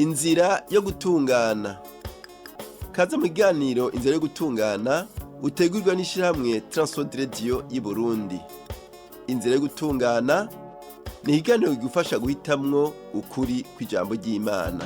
Inzira yo gutungana. Kaze mu kiganiro Inzira yo gutungana utegurwa n'ishirahamwe Transworld Radio y'i Burundi. Inzira yo gutungana ni ikiganiro kigufasha guhitamwo ukuri kw'ijambo ry'Imana.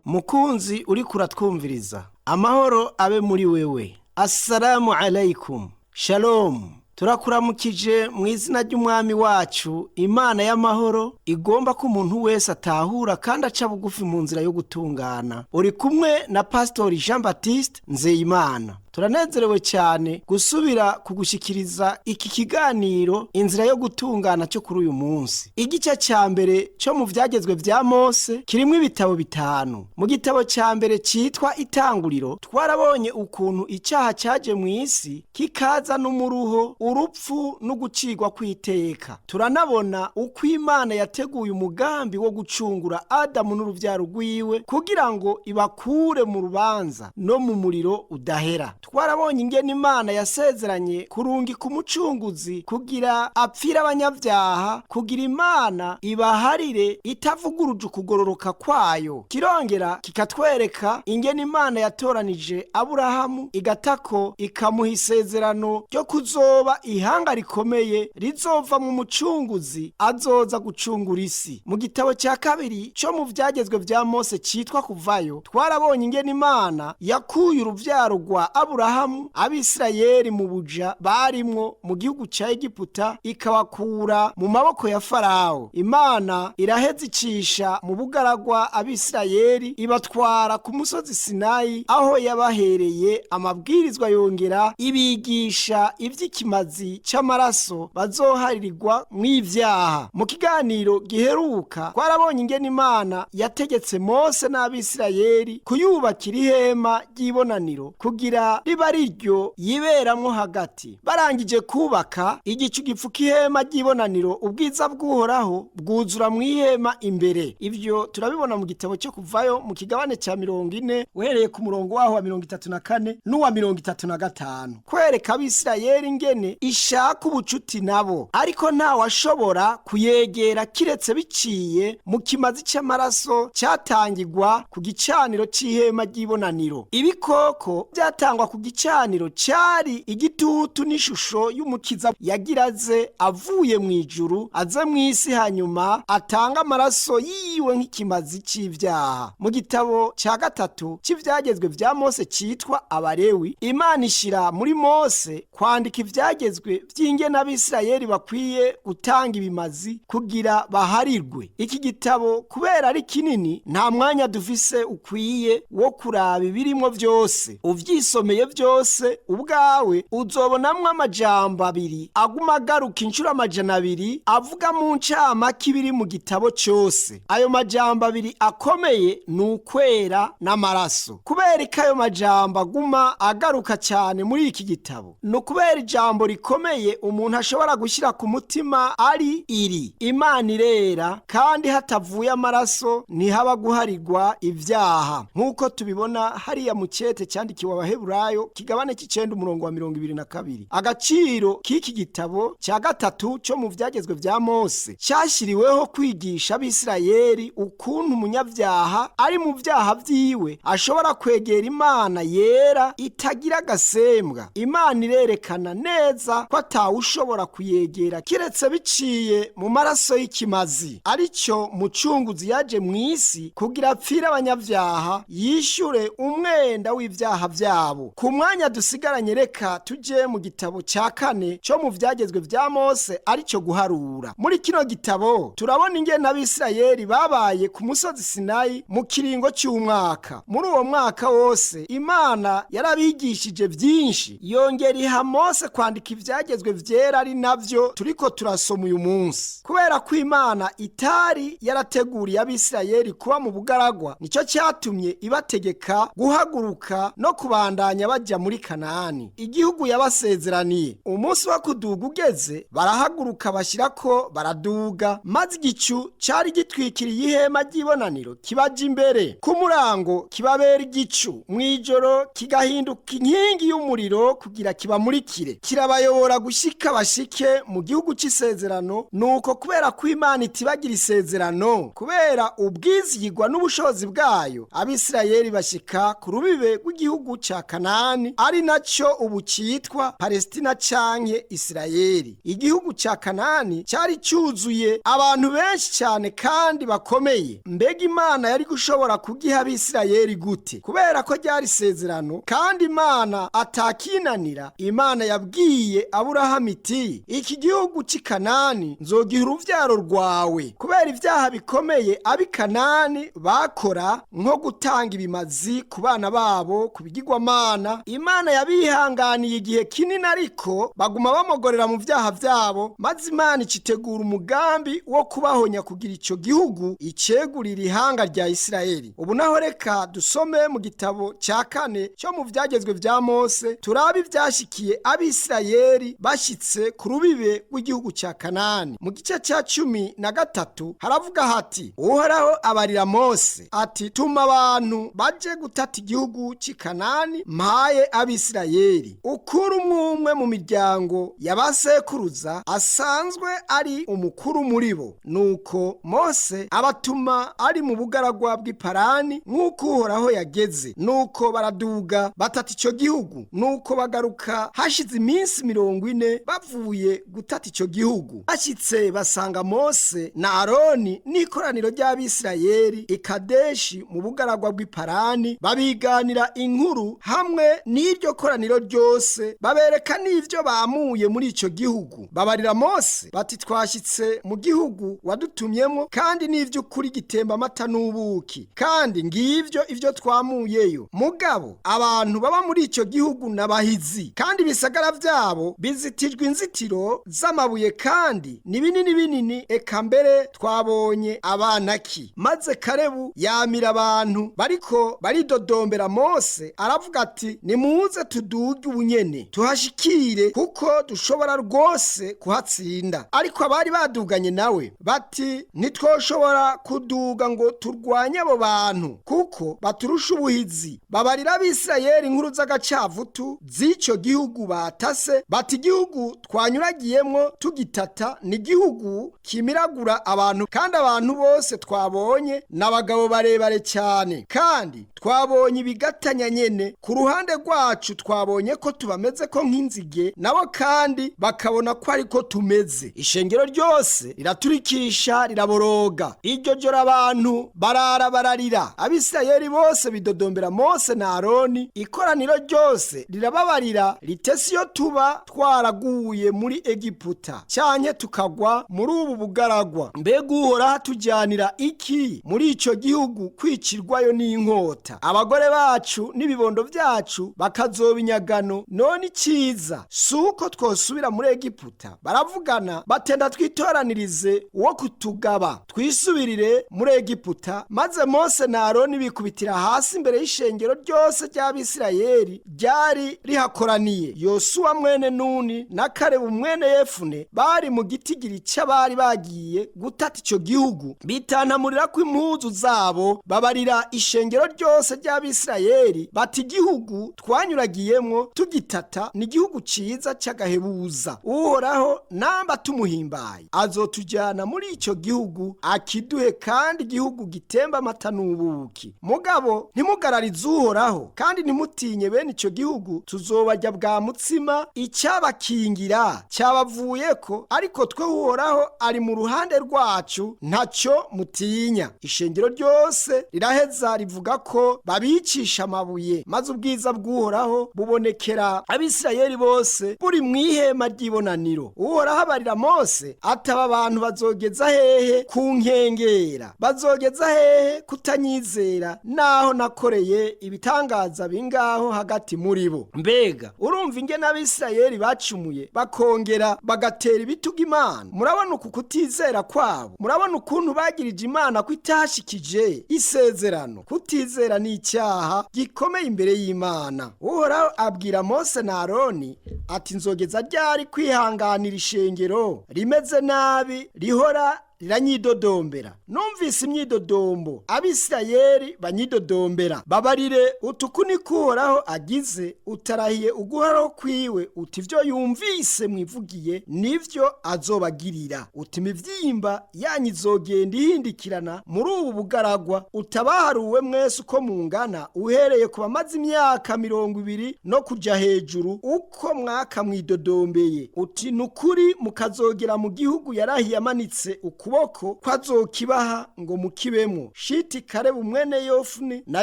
Mukunzi uriko uratwumviriza, amahoro abe muri wewe. Assalamu alaikum, shalom. Turakuramukije mu izina ry'umwami wacu, Imana y'amahoro igomba ko umuntu wese atahura kandi aca bugufi mu nzira yo gutungana. Uri kumwe na Pastori Jean Baptiste Nzeyimana. Turanezerewe cyane gusubira kugushikiriza iki kiganiro Inzira yo gutungana cyo kuri uyu munsi. Igice cya mbere cyo mu Vyagezwe vya Mose kirimwo ibitabo bitanu. Mu gitabo cya mbere cyitwa Itanguriro, twarabonye ukuntu icyaha cyaje mu isi kikaza n'umuruho, urupfu n'ugucigwa kw'iteka. Turanabona uko Imana yateguye umugambi wo gucungura Adamu n'uruvyaro rwiwe kugira ngo ibakure mu rubanza no mu muriro udahera. Twarabonye ingene Imana yasezeranye kurungika umucunguzi kugira apfire abanyabyaha, kugira Imana ibaharire itavuguruje ukugororoka kwayo. Kirongera kikatwereka ingene Imana yatoranije Aburahamu, igatako ikamuha isezerano ryo kuzoba ihanga rikomeye rizova mu mucunguzi azoza gucungura isi. Mu gitabo cya kabiri cyo mu Vyagezwe vya Mose cyitwa Kuvayo, twarabonye ingene Imana yakuye uruvyaro rwa Aburahamu, Abisirayeli, mu buja barimwo mu gihugu ca Egiputa, ikabakura mu maboko ya Farawo. Imana iraheza icisha mu bugaragwa Abisirayeli, ibatwara ku musozi Sinayi aho yabahereye amabwirizwa, yongera ibigisha ivy'ikimazi c'amaraso bazoharirwa mw'ivyaha. Mu kiganiro giheruka twarabonye ingene Imana yategetse Mose n'Abisirayeli kuyubakira ihema ry'ibonaniro kugira riba riryo yiberamwo hagati. Barangije kubaka, igicu gipfuka ihema ry'ibonaniro, ubwiza bw'Uhoraho bwuzura mu ihema imbere. Ivyo turabibona mu gitabo cyo Kuvayo mu kigabane ca 40, uhereye ku murongo waho wa 34 n'uwa 35. Kwereka Abisirayeli ingene ishaka ubucuti nabo, ariko ntawashobora kuyegera kiretse biciye mu kimazi c'amaraso cyatangirwa ku gicaniro c'ihema ry'ibonaniro. Ibikoko byatangwa ku gicaniro cyari igitutu n'ishusho y'Umukiza yagira aze avuye mu ijuru aze mu isi, hanyuma atanga amaraso yiwe nk'ikimazi c'ivyaha. Mu gitabo cya gatatu c'ivyagezwe vya Mose citwa Abarewi, Imana ishira muri Mose kwandika ivyagezwe vy'ingene Abisirayeli bakwiye gutanga ibimazi kugira baharirwe. Iki gitabo kubera ari kinini, nta mwanya dufise ukwiye wo kuraba ibirimwo vyose. Uvyisomeye byose ubwawe uzobonamwo amajambo abiri aguma agaruka inshuro 200, avuga mu ncamake ibiri mu gitabo cyose. Ayo majambo abiri akomeye ni ukwera n'amaraso. Kubera ko ayo majambo aguma agaruka cyane muri iki gitabo, ni ukubera ijambo rikomeye umuntu ashobora gushyira ku mutima ari iri: Imana irera, kandi hatavuye amaraso ntihaba guharirwa ibyaha, nk'uko tubibona hariya mu cete cyandikiwe Abaheburayo, kigabane c'icenda, umurongo wa 22. Agaciro k'iki gitabo cya gatatu cyo mu Vyagezwe vya Mose cyashyiriweho kwigisha Abisirayeli ukuntu umunyabyaha ari mu byaha vyiwe ashobora kwegera Imana yera itagira agasembwa. Imana irerekana neza ko atawushobora kuyegera kiretse biciye mu maraso y'ikimazi, aricyo mucunguzi yaje mu isi kugira apfire abanyabyaha, yishyure umwenda w'ibyaha vyabo. Ku mwanya dusigaranye, reka tuje mu gitabo cya kane cyo mu Vyagezwe vya Mose, aricyo Guharura. Muri kino gitabo turabona ingene Abisirayeli babaye ku musozi Sinayi mu kiringo cy'umwaka. Muri uwo mwaka wose Imana yarabigishije byinshi, yongera iha Mose kwandika ivyagezwe vyera, ari navyo turiko turasoma uyu munsi. Kubera ko Imana itari yarateguriye Abisirayeli kuba mu bugaragwa, nicyo cyatumye ibategeka guhaguruka no kubandanya. babandanya bajya muri Kanani, igihugu yabasezeraniye. Umunsi wo kuduga ugeze, barahaguruka bashyirako baraduga, maze igicu cari gitwikiriye ihema ry'ibonaniro kibaja imbere. Ku murango kibabera igicu, mw'ijoro kigahinduka inkingi y'umuriro kugira kibamurikire, kirabayobora gushika bashike mu gihugu c'isezerano. Nuko kubera ko Imana itibagira isezerano, kubera ubwizigirwa n'ubushobozi bwayo, Abisirayeli bashika ku rubibe rw'igihugu ca Kanani, ari naco ubu citwa Palestina canke Isirayeli. Igihugu ca Kanani cari cuzuye abantu benshi cyane kandi bakomeye. Mbega Imana yari gushobora kugiha Abisirayeli gute? Kubera ko ryari isezerano kandi Imana atakinanira, Imana yabwiye Aburahamu iti: "Iki gihugu c'i Kanani nzogiha uruvyaro rwawe." Kubera ibyaha bikomeye ab'i Kanani bakora, nko gutanga ibimazi ku bana babo ku bigirwamana, Imana yabihanganiye igihe kinini, ariko baguma bamogorera mu vyaha vyabo, maze Imana icitegura umugambi wo kubahonya kugira ico gihugu icegurira ihanga rya Isirayeli. Ubu naho reka dusome mu gitabo cya kane cyo mu vyagezwe vya Mose, turabe ivyashikiye Abisirayeli bashitse ku rubibe rw'igihugu cya Kanani. Mu gice cya 13 haravuga hati: "Uhoraho abarira Mose ati: Tuma abantu baje gutata igihugu cy'i Kanani mpaye Abisirayeli, ukuru umwe mu miryango y'abasekuruza asanzwe ari umukuru muri bo." Nuko Mose abatuma ari mu bugaragwa bw'iparani, nk'uko Uhoraho yageze. Nuko baraduga batata ico gihugu. Nuko bagaruka hashize iminsi 40 bavuye gutata ico gihugu. Bashyitse basanga Mose na Aroni n'ikoraniro ry'Abisirayeli i Kadeshi mu bugaragwa bw'iparani, babiganira inkuru hamwe n'iryo koraniro ryose, babereka n'ivyo bamuye muri ico gihugu. Babarira Mose bati: "Twashyitse mu gihugu wadutumyemo, kandi n'ivy'ukuri gitemba amata n'ubuki, kandi ngivyo ivyo twamuyeyo. Mugabo abantu baba muri ico gihugu n'abahizi, kandi ibisagara vyabo bizitijwe inzitiro z'amabuye, kandi ni binini binini, eka mbere twabonye Abanaki." Maze Karebu yamira abantu bariko baridodombera Mose, aravuga ati: "Nimuze tuduge ubunyene tuhashikire, kuko dushobora rwose kuhatsinda." Ariko abari baduganye nawe bati: "Ntitwoshobora kuduga ngo turwanye abo bantu, kuko baturusha ubuhizi." Babarira Abisirayeli inkuru z'agacavutu z'ico gihugu batase, bati: "Igihugu twanyuragiyemwo tugitata ni igihugu kimiragura abantu, kandi abantu bose twabonye ni abagabo barebare cyane, kandi twabonye ibigatanya nyene. Ku ruhande rwacu twabonye ko tubameze ko nk'inzige, nabo kandi bakabona ko ariko tumeze." Ishengero ryose riraturikisha riraboroga. Iryo joro abantu barara bararira. Abisirayeli bose bidodombera Mose na Aroni. Ikoraniro ryose rirababarira ritesi: "Iyo tuba twaraguye muri Egiputa canke tukagwa muri ubu bugaragwa! Mbega Uhoraho atujyanira iki muri ico gihugu kwicirwayo n'inkota, abagore bacu n'ibibondo vyacu bakazoba inyagano? None iciza si uko twosubira muri Egiputa?" Baravugana batenda: "Twitoranirize uwo kutugaba, twisubirire muri Egiputa." Maze Mose na Aroni bikubitira hasi imbere y'ishengero ryose ry'Abisirayeli ryari rihakoraniye. Yosuwa mwene Nuni na Karebu mwene Yefune bari mu gitigiri c'abari bagiye gutata ico gihugu, bitantamurira ko impuzu zabo, babarira ishengero ryose ry'Abisirayeli bati: "Igihugu twanyuragiyemwo tugitata ni igihugu ciza c'agahebuza. Uhoraho namba tumuhimbaye, azotujyana muri ico gihugu akiduhe, kandi igihugu gitemba amata n'ubuki. Mugabo ntimugararize Uhoraho, kandi ntimutinye bene ico gihugu, tuzobarya bwa mutsima. Icyabakingira cyabavuyeko, ariko twe Uhoraho ari mu ruhande rwacu, ntacyo mutinya." Ishengero ryose riraheza rivuga ko babicisha amabuye. Maze ubwiza bw'Uhoraho bubonekera Abisirayeli bose buri mu ihema ry'ibonaniro. Uhoraho abarira Mose ataba: "Abantu bazogeza hehe ku nkengera? Bazogeza hehe kutanyizera, naho nakoreye ibitangaza bingaho hagati muri bo?" Mbega urumva ingene Abisirayeli bacumuye bakongera bagatera ibitugu Imana? Murabona uku kutizera kwabo? Murabona ukuntu bagirije Imana ko itashikije isezerano? Kutizera ni icyaha gikomeye imbere y'Imana. ry'Imana. Uhoraho abwira Mose na Aroni ati: "Nzogeza ryari kwihanganira ishengero rimeze nabi rihora riranyidodombera? Numvise imyidodombo Abisirayeli banyidodombera. Babarire utuku niko Uhoraho agize, utarahiye uguhoraho kwiwe, uti ivyo yumvise mwivugiye nivyo azobagirira, uti imivyimba yanyu izogenda ihindikirana muri ubu bugaragwa, utabaharuwe mwese uko mungana, uhereye ku bamaze imyaka 20 no kuja hejuru, uko mwaka mwidodombeye, uti nukuri mukazogera mu gihugu yarahiye amanitse ukuboko ko azokibaha ngo mukibemwo, shiti Karebu mwene Yofuni na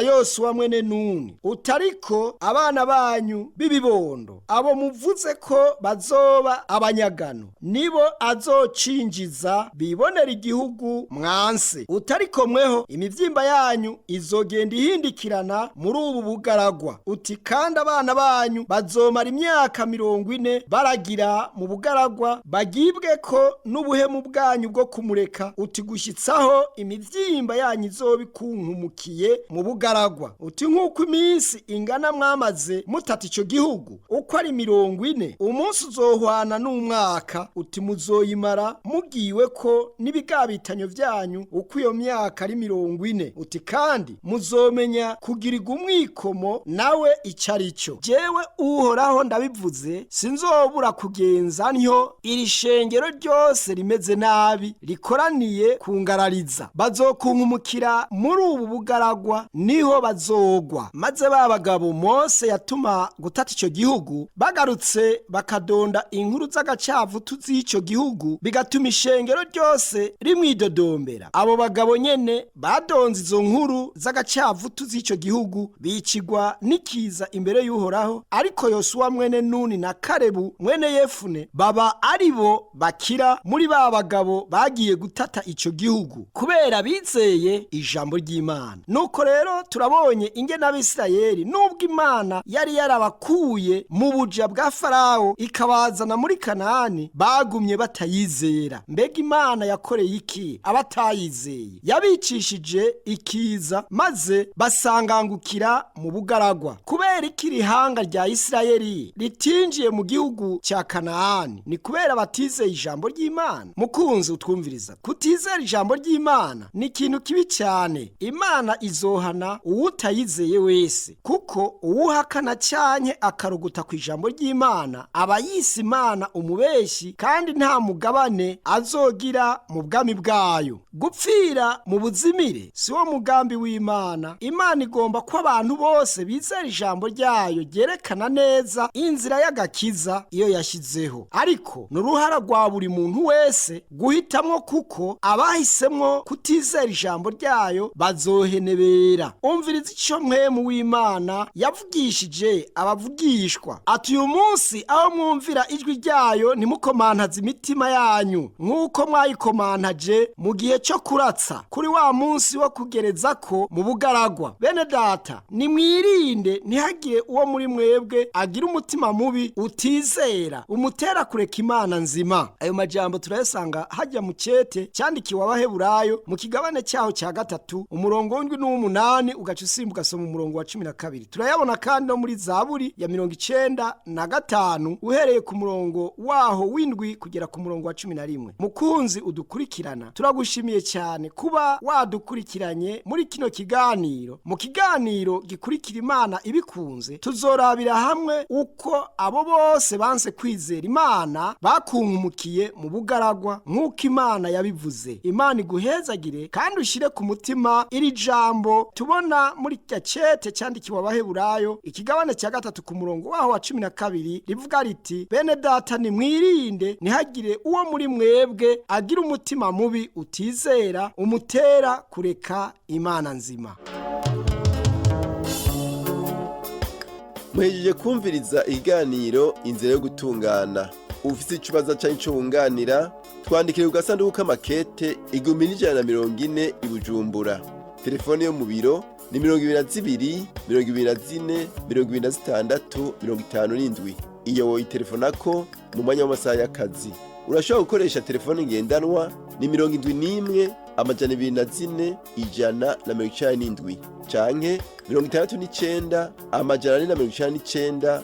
Yosuwa mwene Nuni. Utariko abana banyu b'ibibondo, abo muvuze ko bazoba abanyagano, nibo azocinjiza bibonera igihugu mwanse. Utariko mweho imivyimba yanyu izogenda ihindikirana muri ubu bugaragwa, uti kandi abana banyu bazomara imyaka 40 baragira mu bugaragwa, bagibwe ko n'ubuhemu bwanyu bwo kumureka, uti gushyitsaho imivyimba yanyu izoba ikunkumukiye mu bugaragwa, uti nk'uko iminsi ingana mwamaze mutata ico gihugu uko ari 40, umunsi uzohwana n'umwaka, uti muzoyimara mugiwe ko n'ibigabitanyo vyanyu uko iyo myaka ari 40, uti kandi muzomenya kugirirwa umwikomo nawe ico ari cyo. Jewe Uhoraho ndabivuze, sinzobura kugenza ntyo iri shengero ryose rimeze nabi rikoraniye kungarariza. Bazokunkumukira muri ubu bugaragwa, niho bazogwa." Maze ba bagabo Mose yatuma gutata ico gihugu bagarutse, bakadonda inkuru z'agacavutu z'ico gihugu, bigatuma ishengero ryose rimwidodombera. Abo bagabo nyene badonze izo nkuru z'agacavutu z'ico gihugu bicigwa n'ikiza imbere y'Uhoraho, ariko Yosuwa mwene Nuni na Karebu mwene Yefune baba aribo bakira muri ba bagabo bagiye gutata ico gihugu, kubera bizeye ijambo ry'Imana. Nuko rero turabonye ingene Abisirayeli, nubwo Imana yari yarabakuye mu buja bwa Farawo ikabazana muri Kanani, bagumye batayizera. Mbega Imana yakoreye iki abatayizeye? Yabicishije ikiza, maze basangangukira mu bugaragwa. Kubera iki irihanga rya Isirayeli ritinjiye mu gihugu cya Kanani? Ni kubera batizeye ijambo ry'Imana. Mukunzi utwumviriza, kutizera ijambo ry'Imana ni ikintu kibi cyane. Imana izohana uwutayizeye wese, kuko uwuhakana cyanke akaruguta ku ijambo ry'Imana aba yise Imana umubeshyi, kandi nta mugabane azogira mu bwami bwayo. Gupfira mu buzimire si wo mugambi w'Imana. Imana igomba ko abantu bose bizera ijambo ryayo ryerekana neza inzira y'agakiza iyo yashyizeho, ariko ni uruhara rwa buri muntu wese guhitamwo, kuko abahisemwo kutizera ijambo ryayo bazohenebera. Umviriza icyo Mpwemu w'Imana yavugishije abavugishwa, ati: "Uyu munsi aho mwumvira ijwi ryayo, ntimukomantaze imitima yanyu nk'uko mwayikomantaje mu gihe cyo kuratsa, kuri wa munsi wo kugereza ko mu bugaragwa." Bene data, nimwirinde ntihagire uwo muri mwebwe agira umutima mubi utizera umutera kureka Imana nzima. Ayo majambo turayasanga hajya mu cete cyandikiwe Abaheburayo, mu kigabane cyaho cya 3, umurongo w'7 n'uw'umunani, ugaca usimbuka ugasoma umurongo wa 12. Turayabona kandi no muri Zaburi ya 95, uhereye ku murongo waho w'7 kugera ku murongo wa 11. Mukunzi udukurikirana, turagushimiye cyane kuba wadukurikiranye muri kino kiganiro. Mu kiganiro gikurikira, Imana ibikunze, tuzorabira hamwe uko abo bose banse kwizera Imana bakunkumukiye mu bugaragwa nk'uko Imana yabivuze. Imana iguhezagire, kandi ushyire ku mutima iri jambo tubona muri cete cyandikiwe Abaheburayo, ikigabane cya 3, ku murongo waho wa 12, rivuga riti: "Bene data, nimwirinde ntihagire uwo muri mwebwe agira umutima mubi utizera umutera kureka Imana nzima." Muhejeje kumviriza ikiganiro Inzira yo Gutungana. Ufite ikibazo cyangwa icyo wunganira, twandikire ku gasanduku k'amakete 1140 i Bujumbura. Telefone yo mu biro ni 22 24 26 57. Iyo woyitelefonako mu mwanya w'amasaha y'akazi. Urashobora gukoresha telefone ngendanwa ni 71. 204 197 canke 69 499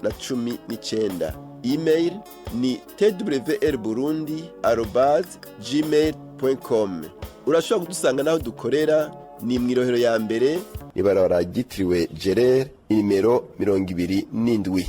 619. Email ni twrburundi@gmail.com. Urashobora kudusanga n'aho dukorera ni mw'irohero ya mbere, ibarabara ryitiriwe Gerere, inimero 27.